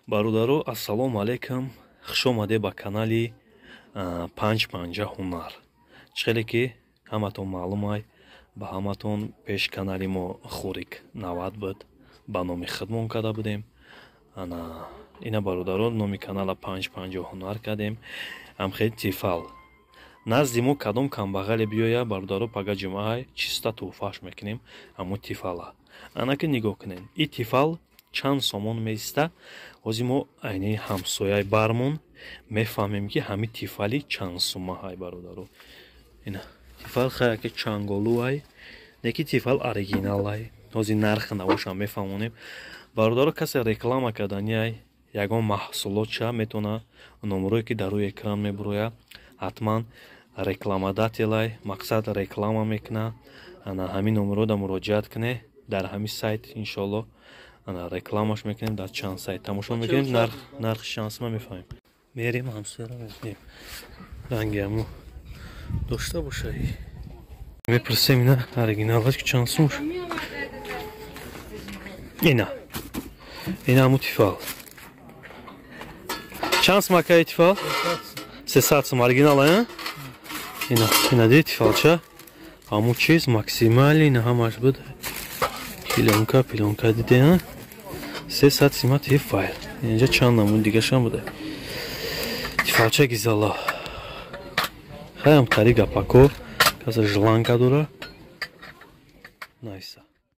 Бародаро, ассалому алайкум, хуш омадед ба канали Панҷ панҷа ҳунар. Чӣ хеле ки ҳаматон маълумай, ба ҳаматон пеш канали мо Хурик 90 буд, ба номи худмон карда будем. Ана ина, бародаро, номи канала Панҷ панҷа ҳунар кардем. Ҳамхел Тефал назди мо кадом камбағале биёя, бародаро, пага ҷумъаай, чиста тӯҳфааш мекунем ҳамо Тефала. Ана ки нигоҳ кунем, и Тефал чанд сомон меиста. Ҳозир мо айни ҳамсояи бармон мефаҳмем, ки ҳами Тефали чанд сумаҳай, бародаро. Ина Тефал хаяки чанголуай, неки Тефал оригиналай. Ҳозир нархи навошам мефаҳмонем, бародаро. Касе реклама карданиай ягон маҳсулотша, метавона номерое ки дар рӯи экран мебурояд, ҳатман рекламодателай, мақсад реклама мекуна. Ана ҳамин номерҳода муроҷиат куне, дар ҳамин сайт иншоалло ана рекламаш мекунем, дар чанд сайт тамошо мекунем, нархи шансма мефаҳмем. Мерем, ҳамсояро мебинем, ранги ҳамо дошта бошай, мепурсем. Ина оригиналаш ки чанд сум? Ина ҳаму Тефал чанд сум, акаи? Тефал 300 сум, оригинал. А ина ди Тефалча, ҳаму чиз максимали, ина ҳамаш буд, плёнка, плёнка диде, 300 сима Тефал. Инҷа чанд намуд дигашам буда. Тефалча гизала хаям тари гапако, каса желанка дора, найса.